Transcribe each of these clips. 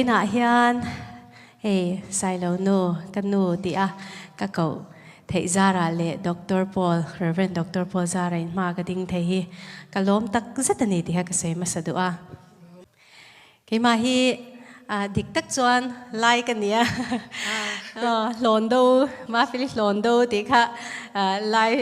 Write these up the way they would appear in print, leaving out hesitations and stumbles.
Vawiinah hian hei Sailo nu ka nu tih a ka koh theih zarah leh Doctor Paul, Rev. Doctor Paul zara in hma ka ding thei hi ka lawm tak zet a ni tih kha ka sawi hmasa duh a. Keimah hi dik tak chuan lai ka nia hlawn do Mafeli hlawn do tih kha lai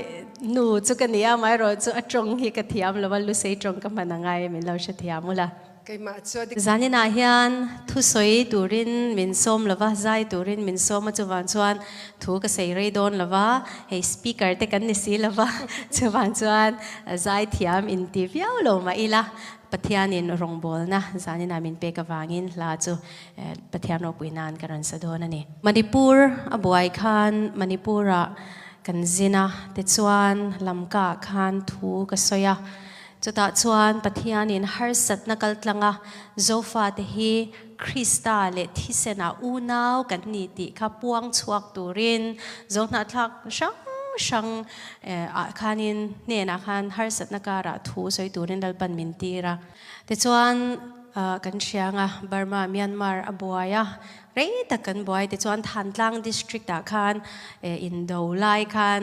nu chu ka nia amaherawh chu a tawng hi ka thiam lo a lusei tawng ka hman angai min lo hrethiam ula. Keimah chu a dik. Zaninah hian thusawi turin min sawm lo va, zai turin min sawm a chuvang chuan thu ka sawi rei dawn lo va, hei speaker te kan ni si lo va chuvang chuan zai thiam inti viau lo mah ila Pathianin rawngbawlna zaninah min pek avangin hla chu Pathian ropui nan ka rawn sa dawn a ni. Manipur a buai khan Manipurah kan zin a, tichuan Lamka ah khan thu ka sawi a. Chutah chuan Pathianin harsatna kaltlanga Zofate hi Krista leh thisenah unau kan ni tih kha puang chhuak turin Zohnahthlak hrang hrang ah khanin hnenah khan harsatna karah thu sawi turin Lalpan min tir a. Tichuan kan hriang a, Burma, Myanmar a buai a, rei tak kan buai. Tichuan Thantlang district ah khan indo lai khan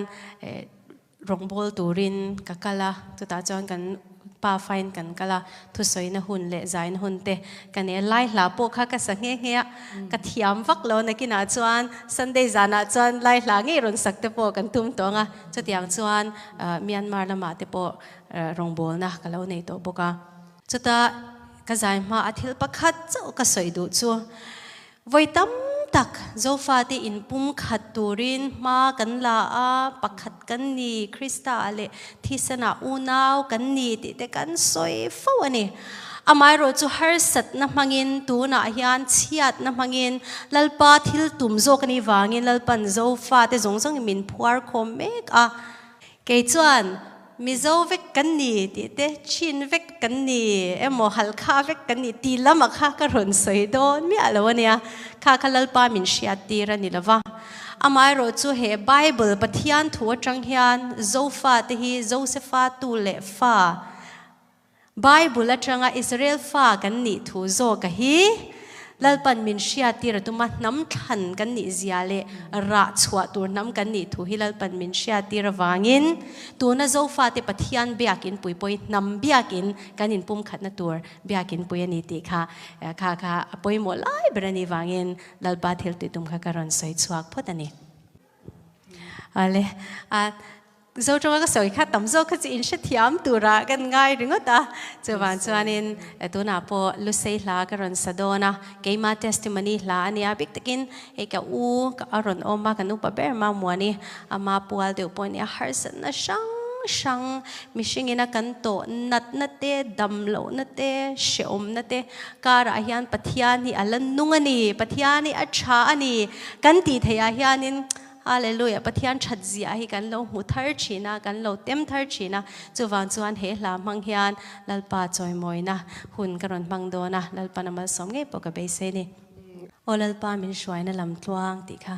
Rawngbawl turin ka kal a, chutah chuan kan pa fain kan kal a, thusawina hun leh zaina hun te ka nei a, lai hla pawh kha ka sa nghe nghe a, ka thiam vak lo nakinah chuan Sunday zanah chuan lai hla ngei rawn sak te pawh kan tum tawh ang a, chutiang chuan Myanmar lamah te pawh rawngbawlna ka lo nei tawh bawk a. Chutah ka zai hma a thil pakhat chauh ka sawi duh chu Vawi tam tak Zofate inpum khat turin hma kan la a, pakhat kan ni, Krista-ah leh thisenah unau kan ni tih te kan sawi fo a ni. Amaherawh chu harsatna hmangin tunah hian chhiatna hmangin Lalpa thil tum zawk a nih vangin Lalpan Zofate zawng zawngin min phuar khawm mek a. Kei chuan Mizo vek kan ni tih te, Chin vek kan ni emaw Halkha vek kan ni tih lamah kha ka rawn sawi dawn miah lo a nia. Kha kha Lalpa min hriat tir a ni lo va. Amaherawh chu he Bible Pathian thu atang hian Zofa te hi Josefa tu leh fa, Bible atanga Israel fa kan nih thu zawka hi Lalpan min hriattir a tum a, hnam thlan kan nih zia leh rah chhuah tur hnam kan nih thu hi Lalpan min hriattir avangin tuna Zofate Pathian biakin pui pawhin hnam biakin kan inpumkhatna tur biakin pui a ni tih kha kha kha a pawimawh lai ber a nih vangin Lalpa thil tih tum kha ka rawn sawi chhuak phawt a ni. Ale a. Zoṭawnga ka sawi kha tam zawk kha chu in hrethiam tura kan ngai ringawt a, chuvang chuanin tunah pawh Lusei hla ka rawn sa dawn a, keima testimony hla a nia, bik takin hei ka u a rawn awm a, kan upa ber Mamuani ama pual deuh pawh a nia, harsatna hrang hrang mihringin a kan tawh natna te, dam lohna te, hrehawmna te karah hian Pathian hi a la nung a ni, Pathian hi a tha a ni kan tih theihah hianin Hallelujah, Pathian that zia hi kan lo hmu thar thin a, kan lo tem thar thin a, chuvang chuan he hla hmang hian Lalpa chawimawina hun ka rawn hmang dawn a, Lalpan a malsawm ngei pawh ka beisei ni. Aw Lalpa min hruaina lam tluang tih kha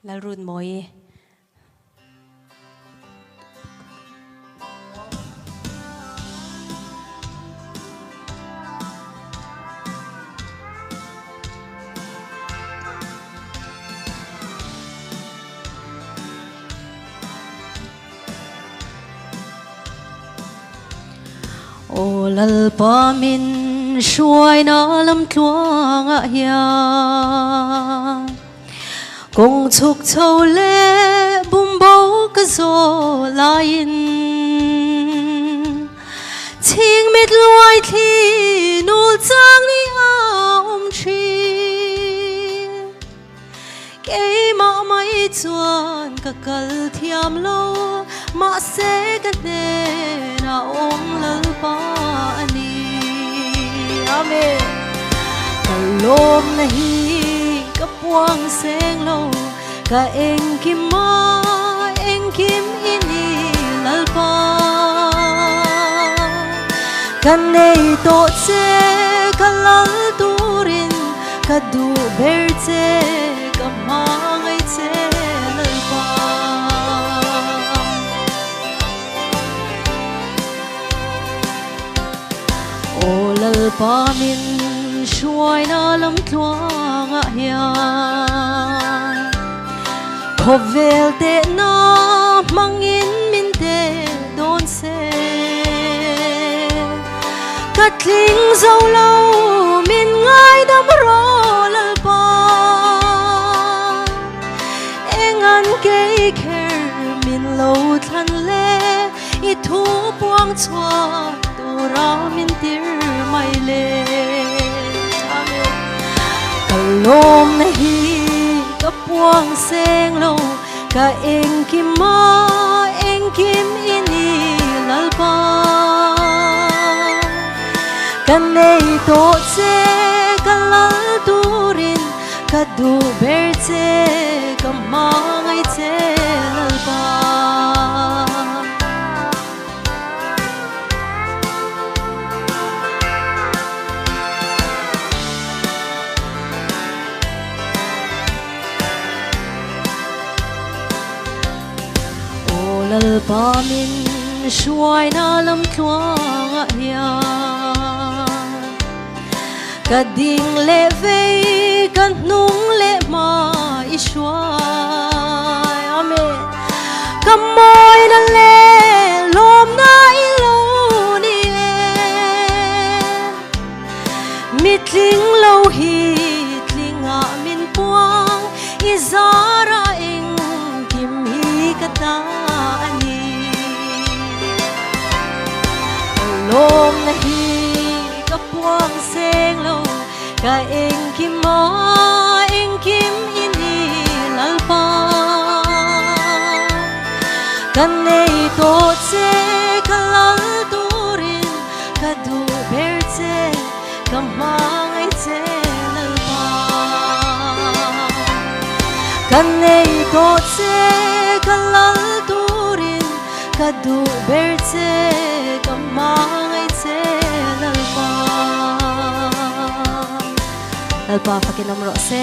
Lalrutmawii. Aw Lalpa min hruaina lam tluangah hian Kawng chhuk chho leh bumbo ka zawh laiin Chhingmit luai thli nul chang ni a awm thin. Keimah mai chuan ka kal thiam lo, mahse ka hnenah awm Lalpa a ni. Amen. Ka lawmna hi ka puang seng lo, ka engkim a engkim i ni Lalpa. Ka nei tawh che ka lal turin ka duh ber che ka hmangaih che Lalpa. Aw Lalpa min hruai. hruaina lam tluangah hian khawvel tehna hmangin min teh dawn se. Ka tling zo lo min ngaidam rawh Lalpa. Engan kei kher min lo thlan le i thu puang chhuah tura min tir mai le. Amen. Ka lawmna hi ka puang seng lo ka engkim a engkim i ni Lalpa. Ka nei tawh che ka lal turin ka duh ber che ka hmangaih che Lalpa. Aw Lalpa min hruaina lam tluangah hian ka ding leh vei ka hnung leh hma i hruai. Amen. Ka mawina leh lawmna i lo ni e. Mi tling lo hi tlingah min puang i zara engkim hi ka ta a ni. Ka lawmna hi ka puang seng lo ka engkim a engkim i ni Lalpa. Ka nei tawh che ka lal turin ka duh ber che ka hmangaih che Lalpa. Ka nei tawh che ka lal turin ka duh ber che ka hmangaih che Lalpa. Lalpa fakin awm rawh se.